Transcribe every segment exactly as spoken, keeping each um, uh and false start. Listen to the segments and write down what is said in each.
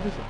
Show yourself.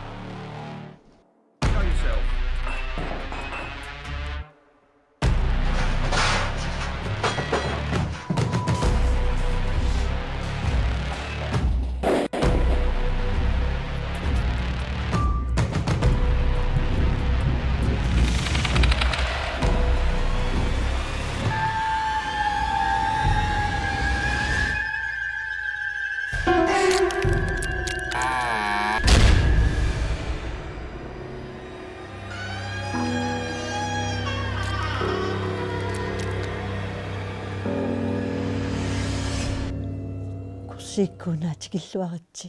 Kursiikkuuna tikilluaritsi.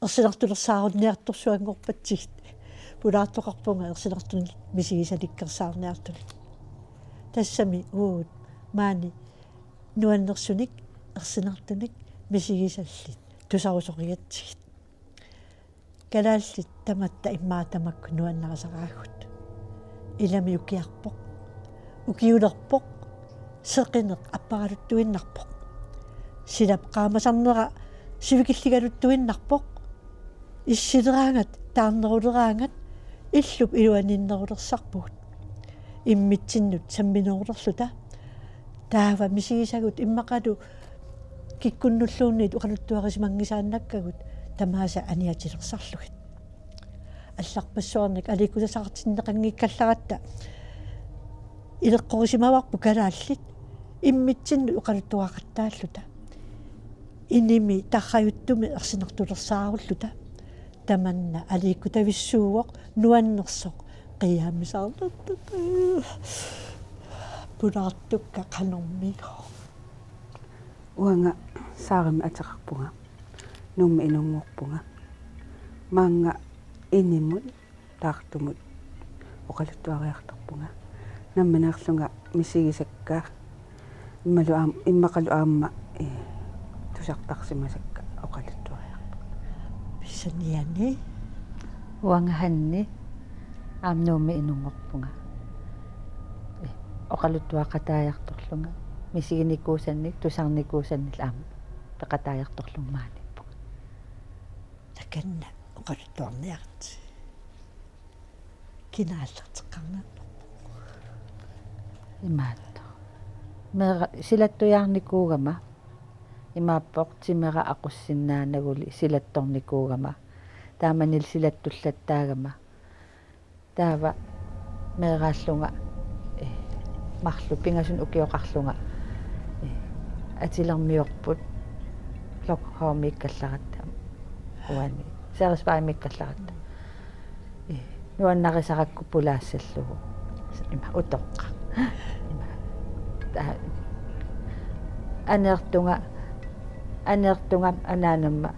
Ersinartulersaarunniartorsuanngorpatsigit. Pulaartoqarpunga ersinartunik misigisalikkersaarniartunik. Tassami uagut maani nuannersunik ersinartunik misigisallit tusarusorigatsigit. Kalaallit tamatta immaqa tamakku nuannarisaraagut. Ilami ukiarpoq. Ukiulerpoq. Seqineq apparaluttuinnarpoq. Silap qaamasarnera sivikilligaluttuinnarpoq. Issileraangat, taarneruleraangat, illup iluaniinnerulersarpugut. Immitsinnut samminerulerluta. Taava misigisagut immaqalu kikkunnulluunniit oqaluttuarisimanngisaannakkagut tamaasa aniatilersarlugit. Allarpassuarnik aliikkutasaqartinneqanngikkallaratta ileqqorisimavarput kalaallit immitsinnut oqaluttuaqattaalluta. Inimi tarrajuttumi ersinartulersaarulluta. Tamanna aliikkutavissuuvoq nuannersoq qiiaamisaarnertaq. Pulaartukka qanormigooq. Uanga Saarimik ateqarpunga. Nuummi inunngorpunga. Maanga inimut taartumut oqaluttuariartorpunga. Nammineerlunga misigisakka immalu aam-, immaqalu aamma, eh, tusartarsimasakka oqaluttuariartorpunga. Pissaniani. Uanga Hanni aamma Nuummi inunngorpunga. Eh, oqaluttuaqataajartorlunga. Misiginikuusannik, tusarnikuusannik aamma peqataajartorlunga maaniippunga. Takanna oqaluttuarniartut. Kina aallarteqqaarnarpoq. Imaattoq. Meeraq silattujaarnikuugama. Imaappoq timera aqussinnaanaguli silattornikuugama. Taamanili silattullattaagama. Taava meeraallunga, eh, marluk pingasunut ukioqarlunga, eh, atilermiorput Lockhartimiikkallaratta uani. Siriuspaarimiikkallaratta. Eh, nuannarisarakku pulaassallugu. Ima utoqqaq. Ima. Ta-, aneertunga, aneertunga anaanama,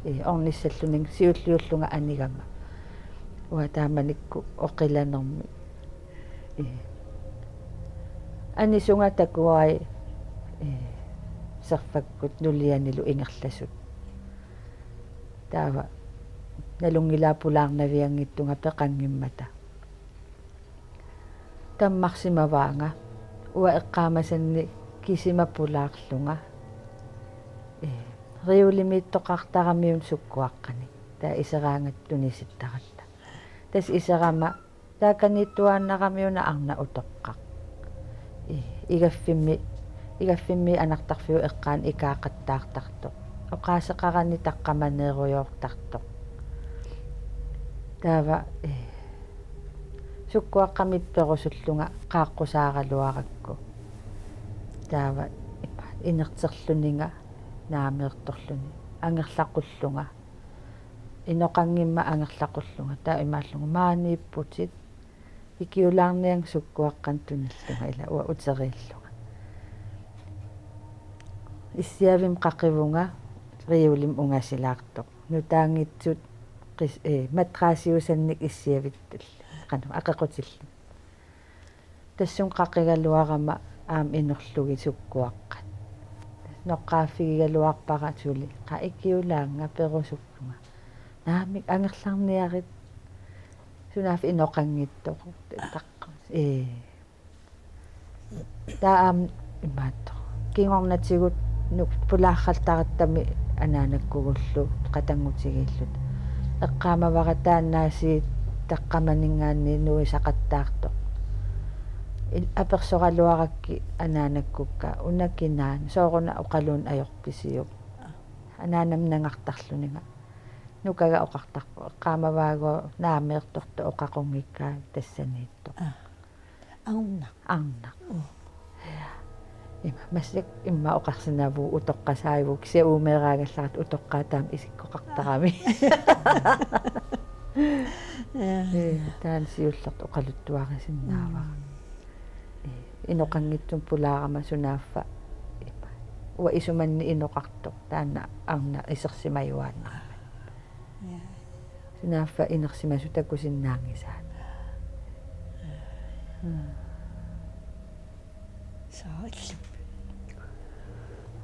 eh, ornissalluni siulliullunga anigama. Uanga taamanikkut oqilanermik. Eh. Anisunga takuai, eh, serfakkut nulianilu ingerlasut. Taava nalunngilaa pulaarnavianngitsunga peqanngimmata. Tammarsimavaanga uanga eqqaamasanni kisima pulaarlunga. Eh, reolimiittoqartaramiuna sukkuaqqanik. Taava iseraangatta tunisittaratta. Tassa iserama taakaniittuaannaramiuna arnaq utoqqaq. I-, igaffimmi, igaffimmi anartarfiup eqqaani ikaaqattaartartoq. Oqaaseqarani taqqamaneerujoortartoq. Taava, eh, sukkuaqqamik perusullunga qaaqqusaaraluarakku. Taava inerterluninga naameertorluni. Angerlaqullunga. Inoqanngimmat angerlaqullunga. Taava imaallunga maaniipputit. Ikiulaarniannga sukkuaqqanik tunillunga ila uanga uteriillunga. Issiavimmi qaqivunga reolimik ungasilaartoq. Nutaanngitsut qis-, eh, madraasiusannik issiavittulli. Qanoq aqequtillit. Tassunga qaqigaluarama aamma inorlugit sukkuaqqat. Noqqaaffigigaluarpara suli. Qaa ikiulaannga perusullunga. Naamik angerlarniarit. Sunaaffa inoqanngitsoq. Taqqus. Ee. Taava aamma imaattoq. Kingornatigut nuk-, pulaaraltarattami anaanakkugullu qatanngutigiilluta. Eqqaamavara taannaasiit taqqamaninngaanniit nuisaqattaartoq. Il-, apersoraluarakkit anaanakkukka: Una kinaana, sooruna oqaluunniit ajorpisiuk? Anaanama nangartarluniga. Nukaga oqartarpoq: Eqqaamavaagooq naameertortoq oqaqunngikkaa tassaniittoq. Aa. Arnaq. Arnaq. Mm. Ima, massakkut immaqa oqarsinnaavunga utoqqaat saavut, kisianni uumeeraagallarat utoqqaat taama isikkoqartarami. Ja. Ee, taanna siullertut oqaluttuarisinnaavara. Mm. Ee, inoqanngitsumik pulaarama sunaaffa. Ima. Uanga isumanni inoqartoq. Taanna arnaq isersimajuaannarmat. Ja. Sunaaffa inersimasut takusinnaanngisaat. Mm. Saa illu.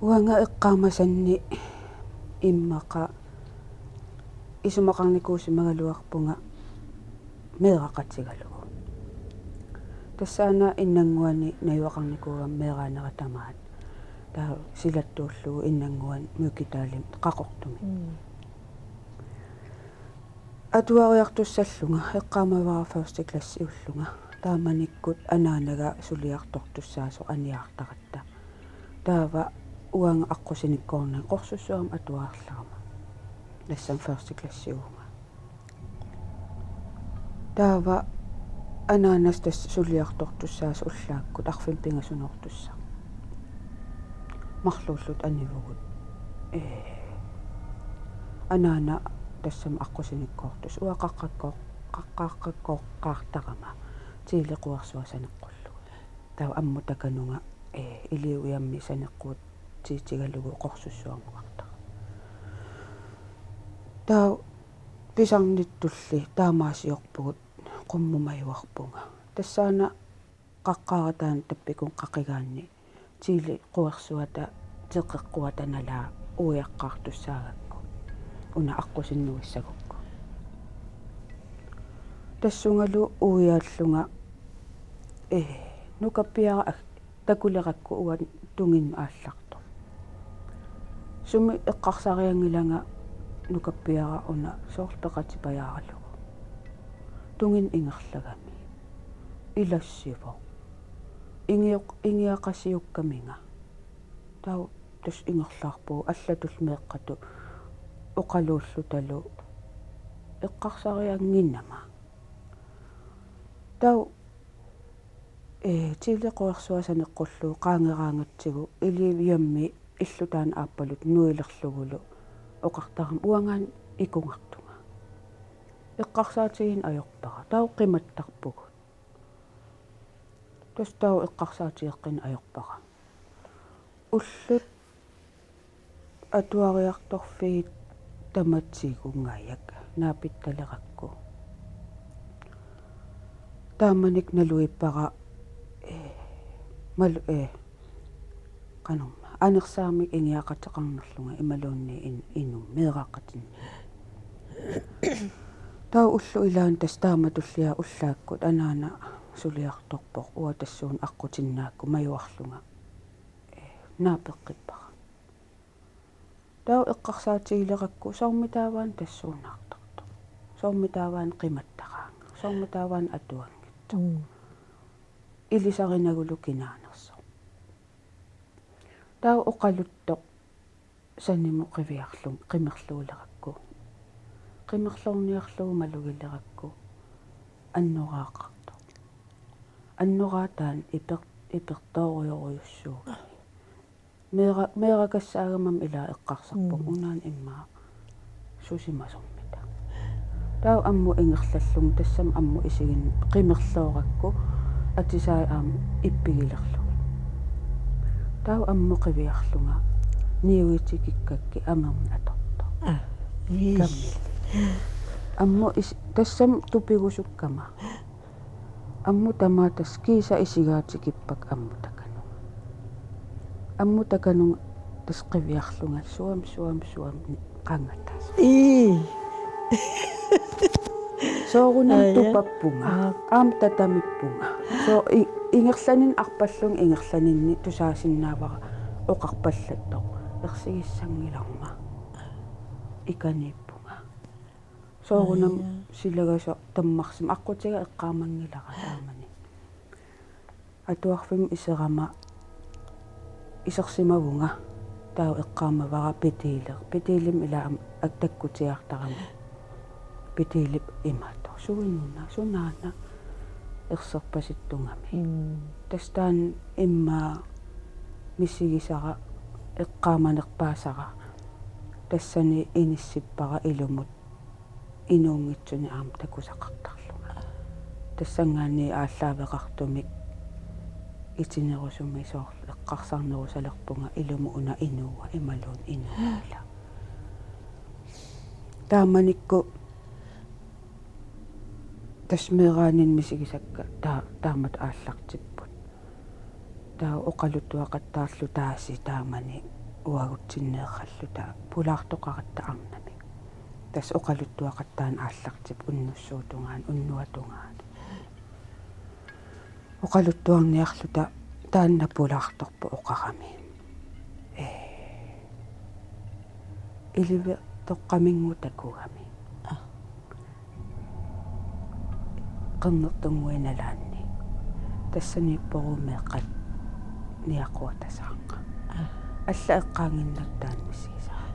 Uanga eqqaamasanni immaqa isumaqarnikuusimagaluarpunga meeraqatigalugu. Tassaana innannguani najugaqarnikuugama meeraanera tamaat. Taava silattuullugu innannguani mykitalimik qaqortumik. Mm. Atuariartussallunga, eqqaamavara første klassiullunga. Taamanikkut anaanaga suliartortussaasoq aniartaratta. Taava uanga aqqusinikkoornanga qorsussuarmik atuariarama. Tassami første klassiuvunga. Taava anaanasi tassa suliartortussaasoq ullaakkut arfineq-pingasunoortussaq. Marluulluta anivugut. Ee. Anaana tassami aqqusinikkoortussaq. Uanga qaqqakko-, qaqqaaqqakkooqqaartarama. Tele quersuaq saneqqullugu. Taava ammut takanunga, ee, Iliup Jammip saneqquutigalugu qorsussuarmukartara. Taava pisarnittulli taamaasiorpugut, qummumajuarpunga. Tassaana qaqqaarataani tappikunga qaqigaanni Tele quersuata teqeqquata nalaa uiaqqaartussaagakku. Una aqqusinnuissagukku. Tassungalu uiaallunga, ee, nukappiaraq takulerakku uanga tunginnut aallartoq. Sumi eqqarsarianngilanga nukappiaraq una soorlu peqatipajaaralugu. Tunginnut ingerlagami. Ilassivoq. Ingioq-, ingiaqasiukkaminga. Taava tassa ingerlaarpugut allatullu meeqqatut oqaluullutalu eqqarsariannginnama. Taava ee, Tele quersuaq saneqqullugu qaangeraangatsigu Iliup Jammip illup taanna aappaluttut nuilerlugulu oqartarama uangaana ikungartunga. Eqqarsaatigineq ajorpara. Taava qimattarpugut. Tassa taava eqqarsaatigeqqineq ajorpara. Ullut atuariartorfiit tamatigunngajak naapittalerakku. Taamanikkut naluippara, ee, malu-, ee, qanormaa, anersaamik ingiaqateqarnerlunga imaluunniit in-, inuk meeraqatinni. Taava ullut ilaanni tassa taamatullia ullaakkut anaana suliartorpoq uanga tassuuna aqqutinnaakku majuarlunga. Naapeqqippara. Taava eqqarsaatigilerakku soormitaava una tassuunaartartoq. Soormitaava una qimattaraangat. Soormitaava una atuanngitsoq. Mm. Ilisarinagulu kinaanersoq. Taava oqaluttoq sanimut qiviarlu-, qimerluulerakku. Qimerloorniarlugu malugilerakku annoraaqartoq. Annoraataani iper-, ipertoorujorujussuugami. Meera-, meerakassaagamami ilaa eqqarsarpunga. Mm. Unaana immaqa susimasormita. Taava ammut ingerlallunga tassami ammut isiginni qimerloorakku atisai aamma ippigilerlugit. Taava ammut qiviarlunga niuertikikkakkit amermik atortoq. Aa, ii. Kammi. Ammut is-, tassami tupigusukkama. Ammut tamaat tassa kiisa isigaatigippakka ammut takanunga. Ammut takanunga tassa qiviarlunga suam, suam, suam qangatas. Ii. Soorunami. Aa, ja. Tupappunga. Aa. Aamma tatamippunga. So i-, ingerlaninni arpallunga ingerlaninni tusaasinnaavara oqarpallattoq. Ersigissanngilarma. Ikaniippunga. Soorunami. Aa, jaa. Silagasoq tammarsimavoq, aqqutiga eqqaamanngilara taamani. Atuarfimmi iserama isersimavunga, taava eqqaamavara Pitiileq. Pitiilimmi ila aamma takkutiartarama. Pitiilip imaattoq: Suinuna, sunaana erserpasittungami. Mm. Tassa taanna immaqa misigisara eqqaamanerpaasara. Tassani inissippara ilumut inuunngitsunik aamma takusaqartarlunga. Tassanngaanniit aallaaveqartumik itinerusumik soorlu eqqarsarnerusalerpunga ilumut una inuua imaluunniit inuup ila. Taamanikkut tassa meeraaninni misigisakka taa-, taamatut aallartipput. Taava oqaluttuaqattaarluta taasi taamani uagutsinneeralluta pulaartoqaratta arnamik. Tassa oqaluttuaqattaarneq aallartipput unnussuup tungaanut, unnuap tungaanut. Oqaluttuarniarluta taanna pulaartorpoq oqarami: Ee, ilivertoqqaminnguaq takugami. Aa. Qernertunnguit nalaanni. Tassaniippoq meeqqat niaquatasaannga. Aa. Alla eqqaannginnakku taanna misigisara.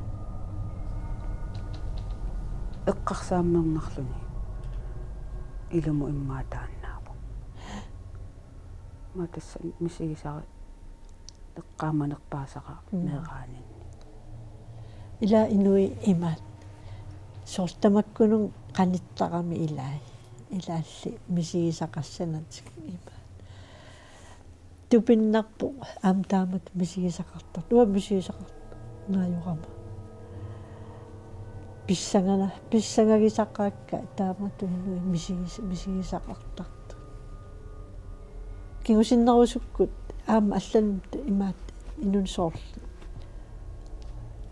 Eqqarsaammernerluni ilumut immaqa taannaavoq. Aamma tassa misigisara eqqaamanerpaasara. Mm. Meeraaninni. Ila inuit imaattoq. Soorlu tamakkununnga qanittarami ilai. Ilaalli misigisaqassanatik imaattoq. Tupinnarpoq aamma taamatut misigisaqartartoq. Uanga misigisaqartartoq naajorama. Pissangana-, pissangagisaqaakka taamatut inuit misigis-, misigisaqartartut. Kingusinnerusukkut aamma allanut imaattoq inunnik soorlu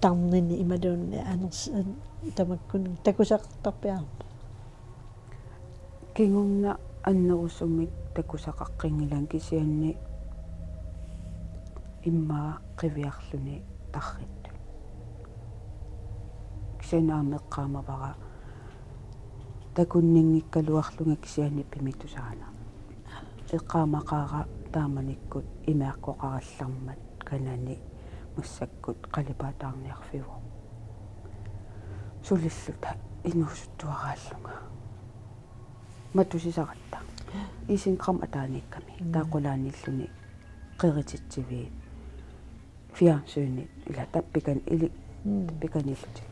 tarnini imaluunniit aners-, an-, tamakkununnga takusaqartarpit aamma? Kingorna annerusumik takusaqaqqinngilara kisianni immaqa qiviarluni tarrittut. Kisianni aamma eqqaamavara takunninngikkaluarlunga kisianni pimitusaana. Eqqaamaqaara taamanikkut imearkoqarallarmat kanani massakkut qalipaataarniarfiuvoq. Sulilluta inuusuttuaraallunga. Matusisaratta. Isenkram ataaniikkami. Mm. Taava qulaaniilluni qerititsiviit. Fjernsyni ila tappikan ili-, mm, tappikaniillutik.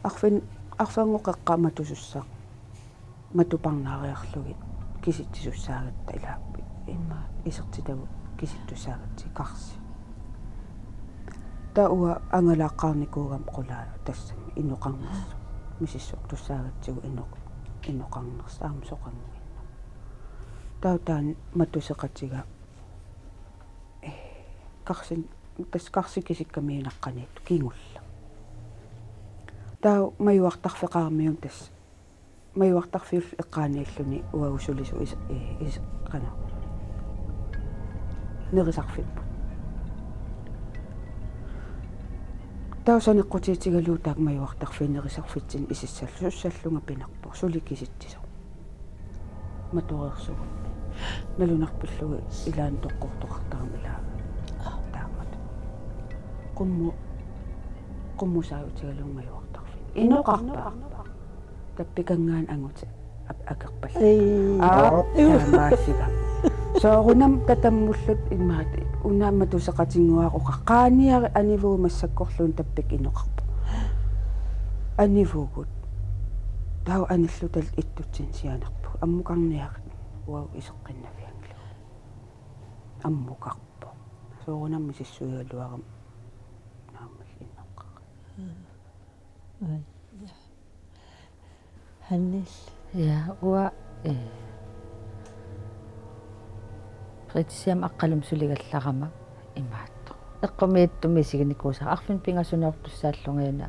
Arfin-, arfinngup qeqqa matusussaq. Matuparnaariarlugit kisitsisussaagatta ila immaqa isertitagut kisittussaagatsigit karsi. Taava uanga angalaaqqaarnikuugama qulaa tassami inoqarnersoq. Misissortussaagatsigu inoq-, inoqarnersoq aamma soqannginnama. Taava taanna matuseqatiga, eh, karsin-, tassa karsi kisikkamiuk naqqaniittoq kingulleq. Taava majuartarfeqaramiuk tassa majuartarfiullu eqqaaniilluni uagut sulisut is-, i-, is-, qanoq. Nerisarfipput. Taava saneqqutigigalugu taakku majuartarfiit nerisarfitsinni isissallu-, sussallunga pinerpoq suli kisitsisoq. Matoreersugunni. Nalunarpillugu ilaanni toqqortoqartarami ilaa. Taamatut. Qummu-, qummusaajutigalugu majuartarfiit. Inoqarpa? Tappikanngaanniit angutit ap-, akerpallat. Ii. Aa, uu, taamaasiga. Soorunami tatammulluta imaattoq una matuseqatinnguara oqarpoq: Qaaniarit anivugut massakkorluunniit tappikka inoqarpoq. Anivugut. Taava anillutalu ittutsinni sianerpugut. Ammukarniarit uagut iseqqinnavianngillat. Ammukarpoq. Soorunami misissuigaluarama naammalli inoqarit. Ai. Hannes. Ja, uanga, eh, fritidshjem Aqqalummi suligallarama imaattoq. Eqqumiitsumik isiginikuusara arfineq-pingasunoortussaallunga una,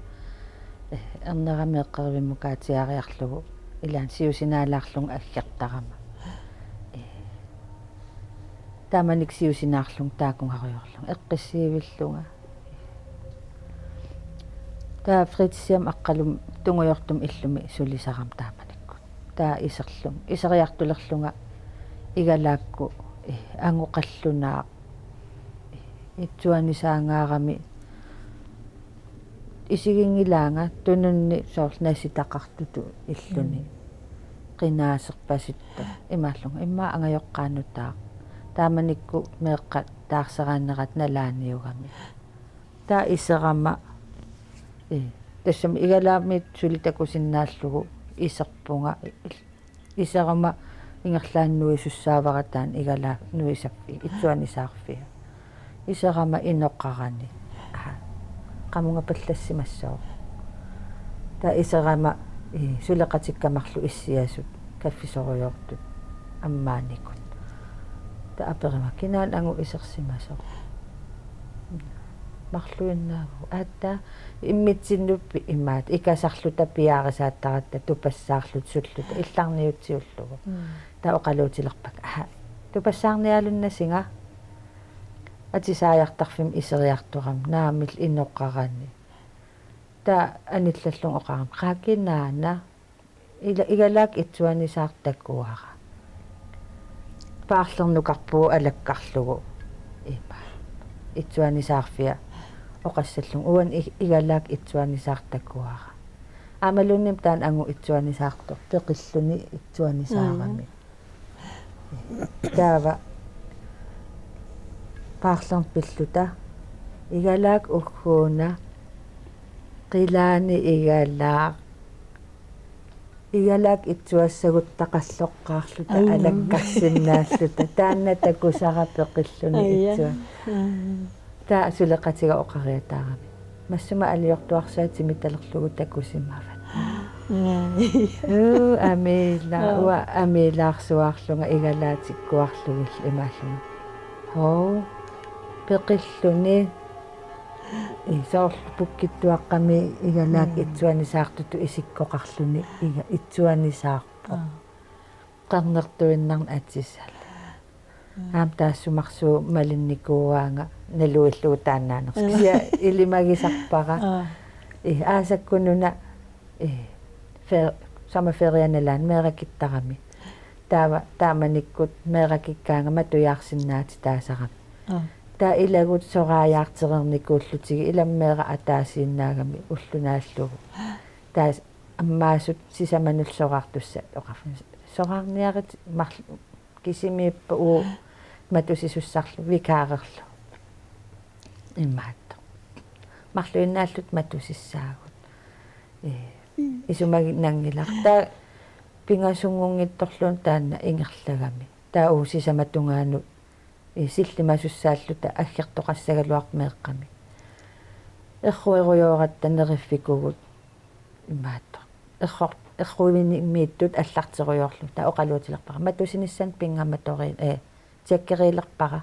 eh, ernerami eqqerivimmukaatsiariarlugu ilaanni siusinaalaarlunga aggertarama. Eh, taamanikkut siusinaarlunga taakunngarujoorlunga eqqissiivillunga. Taava fritidshjem Aqqalumi tungujortumik illumi sulisarama taamanikkut. Taava iserlunga, iseriartulerlunga igalaakkut, eh, anguqallunaaq, eh, itsuanisaangaarami isiginngilaanga tununni soorlu nasitaqartutut illuni. Mm. Qinaaserpasittoq imaallunga immaqa angajoqqaat nutaaq. Taamanikkut meeqqat taarseraannerat nalaaniugami. Taava iserama, eh, tassami igalaamit suli takusinnaallugu iserpunga, iserama ingerlaannaq nuisussaavara taanna igalaap nuisaffiga, itsuanisaarfia. Iserama inoqarani. Aha. Qamunga pallassimassooq. Taava iserama, eh, suleqatikka marluk issiasut kaffisorujoortut ammaanikut. Taava aperama kinaana angut isersimasoq. Marluinnaavugut. Aatsaat immitsinnut pi-, imaattoq ikasarluta piaarisaataratta tupassaarluta sulluta illarniutsiullugu. Mm. Taava oqaluutilerpakka: Aha, tupassaarnialunnasinga atisaajartarfimmi iseriartorama naamik inoqarani. Taava anillallunga oqarama: Qaa kinaana, ila-, igalaak itsuanisaaq takuara. Paarlernukarpugut alakkarlugu. Ima. Itsuanisaarfia oqassallunga: Uani i-, igalaak itsuanisaaq takuara. Aammaluunniit taanna angut itsuanisaartoq peqilluni itsuanisaarami. Mm. Taava paarlerneq pilluta: Igalaak ugguuna, qilaani igalaaq, igalaak itsuassagutta qalloqqaarluta. Ai. Alakkarsinnaalluta. Taanna takusara peqilluni. Aja. Itsua. Mm. Taava suleqatiga oqariataarami: Massuma aliortuarsuaq timitalerlugu takusimavat. Ngaa. Uu, amiila-, Joo. Uanga amiilaarsuarlunga igalaatikkuarlugillu imaallunga: Hov, peqilluni. Ii, soorlu pukkittuaqqami igalaak. Mm. Itsuanisaartutut isikkoqarluni iga-, itsuanisaarpoq. Aa. Qernertuinnarnik atisat. Mm. Aamma taassuma marluk malinnikuuaanga naluillugu taannaanersoq. Mm. Kisianni ilimagisarpara. Aa. Ii, aasakkununa, ii, fer-, sommerferie nalaani meerakittarami. Taava, taamanikkut meerakikkaanga matujaarsinnaatitaasarami. Aa. Taava ilagut soraajaartereernikuullutigit, ilami meeraq ataasiinnaagami ulloq naallugu. Taava ammaasut sisamanullu soraartussat oqarfin: Soraarniarit, marl-, kisimiippat uagut matusisussarlu, vikarerlu. Imaattoq. Marluinnaalluta matusissaagut. Ee, isumaginnanngilaq. Taava pingasunngunngitsorluunniit taanna ingerlagami. Taava uagut sisamat tungaanut, ee, sillimasussaallutalu aggertoqassagaluarput meeqqamik. Erruerujooratta neriffikugut imaattoq. Error-, erruinimiittut allarterujoorluta. Taava oqaluutilerpara: Matusinissaanut pinngamatoriin, ee, tjekkeriilerpara.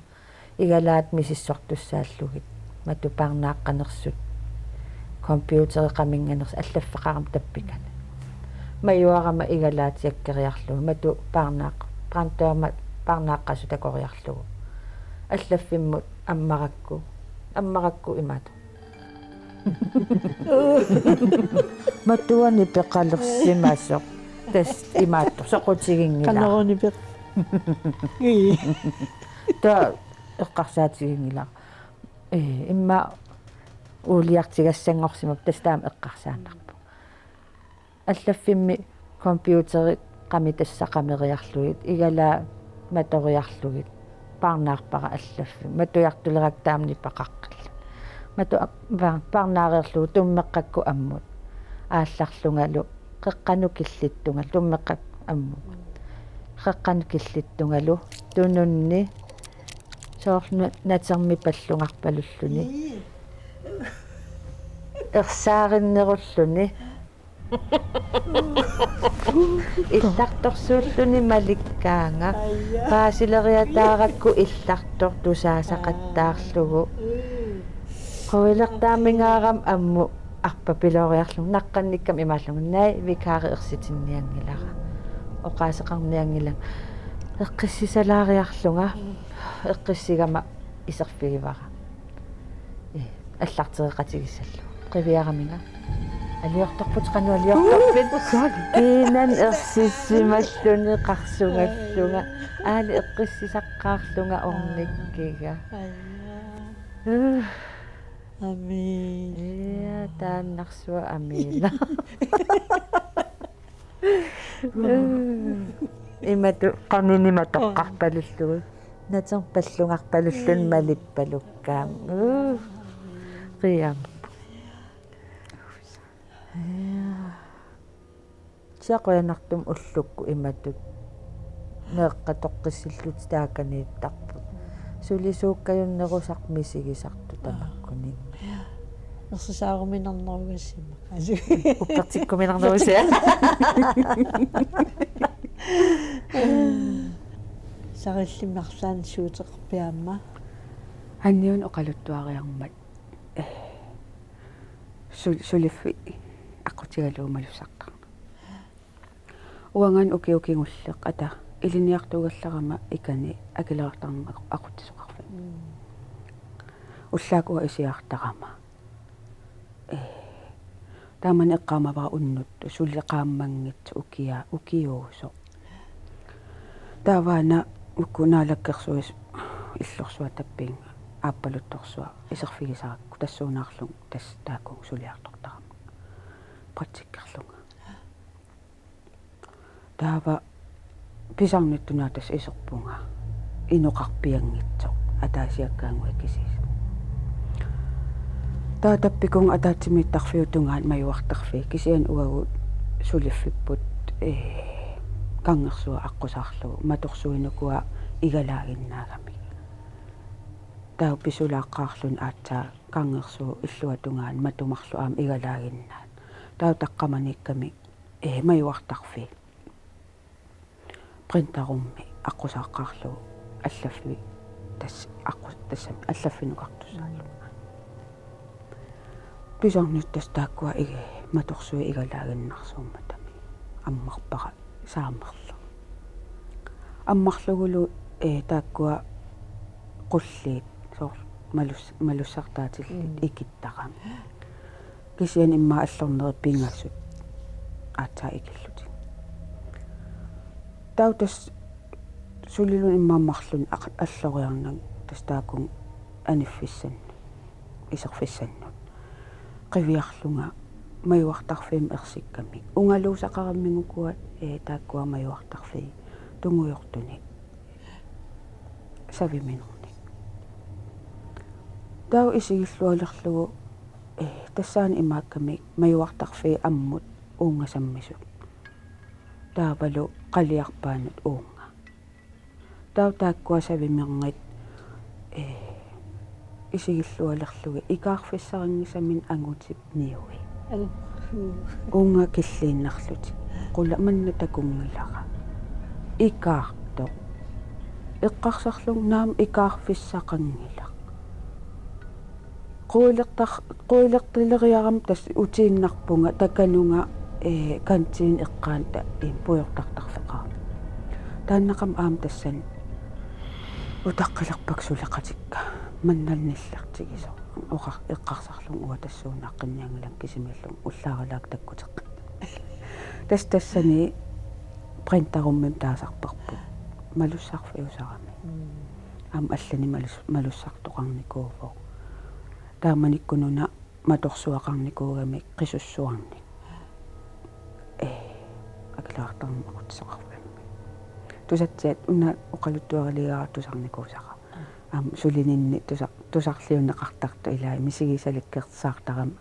Igalaat misissortussaallugit. Matut paarnaaqqanersut. Computerit qaminnganersut allaffeqarami tappikani. Majuarama igalaat tjekkeriarlugu. Matut paarnaaq-, brandøri paarnaaqqasut takoriarlugu. Allaffimmut ammarakku. Ammarakku imaattoq: Matuani peqalersimasoq. Tassa imaattoq soqutiginngilaq. Qanoruni peq-, ii. Taava eqqarsaatiginngilara. Ee, immaqa uuliartigassanngorsimavoq, tassa taama eqqarsaannarpoq. Allaffimmi computerit qamitassat qameriarlugit, igalaat matoriarlugit, paarnaarpara allaffimmi. Matujartulerakku taama nipaqaqqilluni. Matu-, pa-, paarnaareerlugu tummeqqakkut ammut. Aallarlungalu, qeqqanut killittungalu, tummeqqakkut ammut. Qeqqanut killittungalu, tununni, soorlu natermik pallungarpalulluni. Ersaarinnerulluni. Illartorsuulluni malikkaanga. Aja. Paasileriataarakku illartoq tusaasaqattaarlugu. Mm. Quilertaamingaarami ammut arpapilooriarlugu. Naqqannikkami imaallunga: Naak, vikari ersitinnianngilara. Oqaaseqarnianngilanga. Eqqissisalaariarlunga. Eqqissigama iserfigivara. Ee, allartereqatigissallugu. Qiviaraminga. Aliortorput qanoq aliortorpit. Kiinan ersissimalluni qarsugallunga. Aali eqqissisaqqaarlunga ornikkiga. Aja. Amiin. Ja, taannarsua amiina. Imatu qanini matoqqarpalullugu. Naterpallungarpalullun malippalukkaam. Qiam. Saqujanartum ullukkut imatut meeqqat toqqissillutik taakaniittarput. Sulisuukkajunnerusarput misigisartut tamakkuninnga. Ersisaaruminarnerugassima. Uppertikkuminarnerusia. Sarillimmi arlaannik siuteqarpit aamma? Anniun oqaluttuariarmat. Sul-, suliffik aqqutigalugu malussartarneq. Uangaana ukioq kingulleq ata ilinniartuugallarama ikani akileraartarneq aqutsisoqarfik. Mm. Ullaakkut uanga isiartarama. Ee, taamani eqqaamavara unnuk suli qaammanngitsoq ukia-, ukiuusoq. Taavaana uku Naalakkersuisut illorsuaq tappinnga aappaluttorsuaq iserfigisarakku tassuunaarlunga tassa taakkununnga suliartortarama praktikkerlunga. Taava pisarnittut una tassa iserpunga inoqarpianngitsoq ataasiakkaannguit kisiisa. Taava tappikunga ataatsimiittarfiup tungaanut majuartarfii kisianni uagut suliffipput, ee, Kangersuup aqqusaarlugu matorsuinik ukua igalaaginnaagamik. Taava pisulaaqqaarluni aatsaat Kangersuup illuatungaani matu marluk aamma igalaaginnaat. Taava taqqamaniikkamik, ee, majuartarfii. Printerrummi aqqusaaqqaarlugu allaffik tassa aqqus-, tassami allaffinukartussaallugu. Pisarnittut tassa taakkua igi-, matorsuit igalaaginnarsuummatami ammarpara saamerlunga. Ammarlugulu, ee, taakkua qulliit soorlu malus-, malussartaatillit Mm. ikittarami. Kisianni immaqa allornerit pingasut aatsaat ikillutik. Taava tassa suliluunniit immaqa marlunnik aq-, alloriarnanga tassa taakkununnga aniffissannut, iserfissannut. Qiviarlunga majuartarfimmut ersikkamik. Ungaluusaqaramik ukua, ee, taakkua majuartarfiit tungujortunik. Saviminernik. Taava isigillualerlugu, ee, tassaana imaakkamik majuartarfiit ammut uunga sammisut. Taavalu qaliarpaannut uunga. Taava taakkua savimernit, ee, isigillualerlugit ikaarfissarinngisamik angutip niui. Au. Uunga killiinnarlutik. Qulaa manna takunngilara. Ikaartoq. Eqqarsarlunga naamik ikaarfissaqanngilaq. Quilertar-, quilertaleriarama tassa utiinnarpunga takanunga, ee, kantini eqqaani ta-, ee, pujortartarfeqarama. Taannaqami aamma tassani utaqqilerpakka suleqatikka. Manna nillertigisoq. Oqar-, eqqarsarlunga uanga tassuuna aqqinnianngilanga kisimiillunga ullaaralaakka takkuteqqittunga. Tassa tassani printerrummimik taasarparput. Malussarfiusarami. Mm. Aamma allanik malus-, malussartoqarnikuuvoq. Taamanikkununa matorsuaqarnikuugamik qisussuarnik. Ee, akileraartarneq aqutsisoqarfimmi. Tusatsiat una oqaluttuarileqaara tusarnikuusara. Aamma sulininni tusa-, tusarliunneqartartoq ilai misigisalikkersaartarami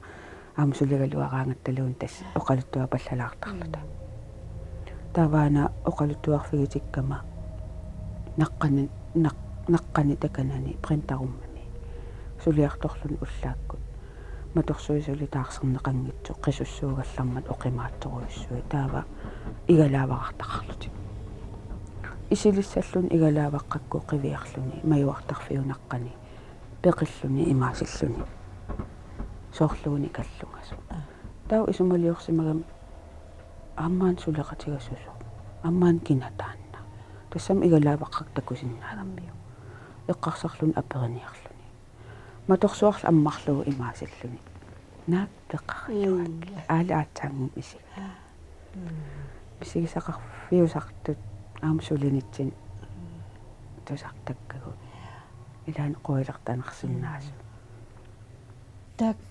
aamma suligaluaraangattaluunniit tassa oqaluttuapallalaartarluta. Taavaana oqaluttuarfigitikkama naqqani-, naq-, naqqani takanani printerrummimi suliartorluni ullaakkut. Matorsuit suli taarserneqanngitsut qisussuugallarmat oqimaatsorujussuit taava igalaavarartaqarlutik. Isilissalluni igalaavaqqakkut qiviarluni majuartarfiup naqqani peqilluni imaasilluni. Soorluuna kallungasoq. Taava isumaliorsimagami aamma suleqatigassasut. Aamma kina taanna. Tassami igalaavaqqakkut takusinnaagammiuk. Eqqarsarluni aperiniarluni. Matorsuarlu ammarlugu imaasilluni. Naak peqarluak. Mm. Aali aatsaannguaq misiga. Mm. Misigisaqarfiusartut aamma sulinitsinni tusartakkagut. Ilaanni quilertanarsinnaasut. Mm. Taak-,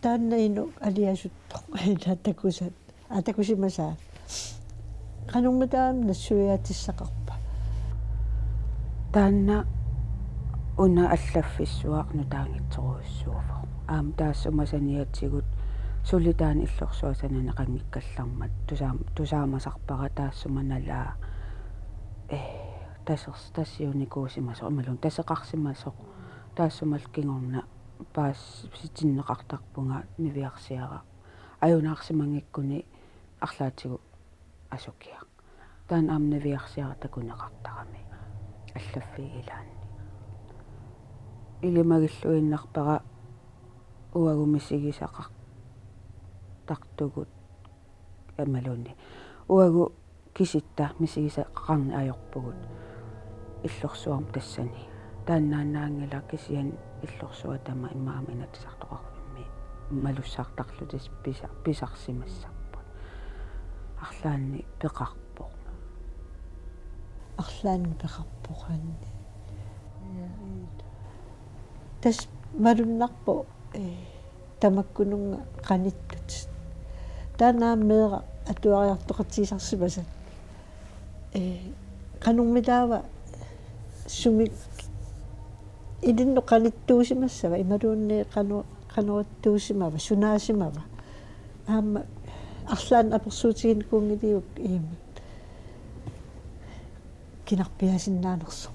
taanna inuk aliasuttoq ila takusat. Aa, takusimasaat. Qanormitaava nassuiaatissaqarpa? Taanna una allaffissuaq nutaanngitsorujussuuvoq. Aamma taassuma saniatigut suli taanna illorsuaq sananeqanngikkallarmat tusaam-, tusaamasarpara taassuma nalaa, ee, tasers-, tassiunikuusimasoq, imaluunniit taseqarsimasoq, taassumalu kingorna paasitinneqartarpunga niviarsiaraq. Ajunaarsimanngikkuni arlaatigut asukiaq. Taanna aamma niviarsiaraq takuneqartarami. Allaffii ilaanni. Ilimagilluinnarpara uagut misigisaqartartugut imaluunniit. Uagut kisitta misigisaqarneq ajorpugut illorsuarmi tassani. Taannaannaanngilaq kisianni illorsuaq tamaat immaqa aamma Inatsisartoqarfimmi malussaartarlutik pisa-, pisarsimassapput. Arlaannik peqarpoq. Arlaannik peqarpoq aamma. Tassa malunnarpoq, ee, tamakkununnga qanittut. Taanna aamma meeraq atuariartoqatigisarsimasat. Ee, qanormitaava sumik ilinnut qanittuusimassava, imaluunniit qano-, qanorittuusimava, sunaasimava. Aamma arlaannik apersuutiginikuunngiliuk iima kinarpiaasinnaanersoq?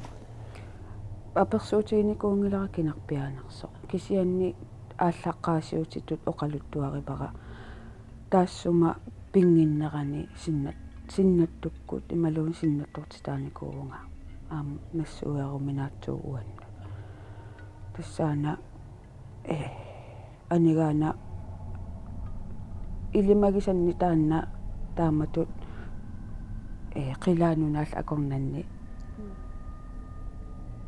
Apersuutiginikuunngilara kinarpiaanersoq. Kisianni aallaqqaasiutitut oqaluttuarivara taassuma pinnginnerani sinnat-, sinnattukkut imaluunniit sinnattortitaanikuuvunga. Aamma nassuiaruminaatsuuvoq uannut. Tassaana, ee, anigaana ilimagisanni taanna taamatut, ee, Qilaat nunaallu akornanni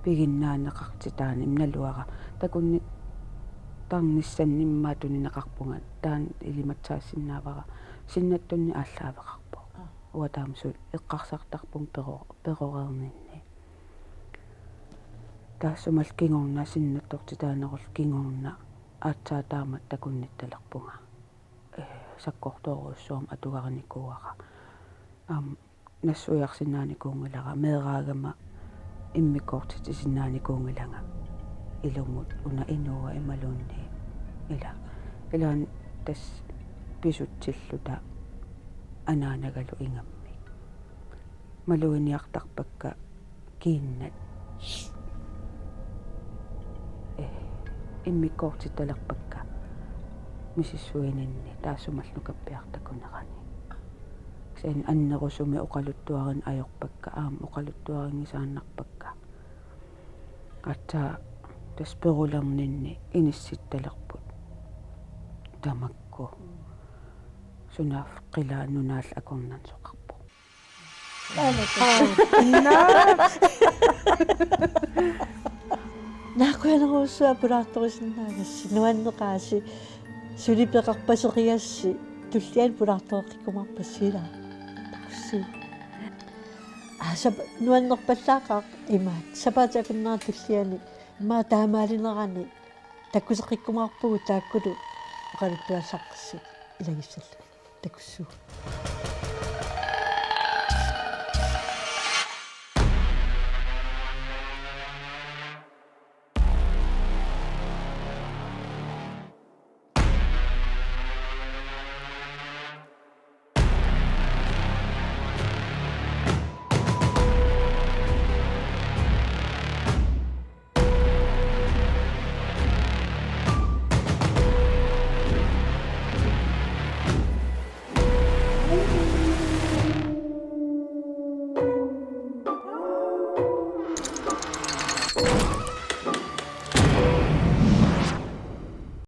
piginnaaneqartitaani naluara. Takunnittarnissanni immaqa tunineqarpunga taanna ilimatsaasinnaavara sinnattunni aallaaveqarpoq. Aa. Uanga taama suli eqqarsartarpunga pero-, peroreerninni. Taassumalu kingorna sinnattortitaanerullu kingorna aatsaat taamatut takunnittalerpunga. Ee, sakkortoorujussuarmik atugarinikuuara. Aamma nassuiarsinnaanikuunngilara meeraagama immikkoortitsisinnaanikuunngilanga ilumut una inuua imaluunniit ila. Ilaanni tassa pisutsilluta anaanagalu ingammik. Maluginiartarpakka kiinnat. Ee, immikkoortittalerpakka misissuininni taassumalu nukappiartakunerani. Kisianni annerusumik oqaluttuarineq ajorpakka, aamma oqaluttuarinngisaannarpakka. Aatsaat tassa perulerninni inissittalerput. Tamakku. Sunaaffa Qilaat nunaallu akornanneqarpoq. Naak qujanarujussuaq pulaartorisinnaagassi, nuanneqaasi, suli peqarpaseqigassi, tulliani pulaartoreqqikkumaarpassi ilaa. Takussuu. Aa, sap-, nuannerpallaaqaaq imaat, sapaatip akunnera tulliani, immaqa taamaalinerani, takkuteqqikkumaarpugut taakkulu oqaluttuallaqqissut ilagissallugit. Takussuu.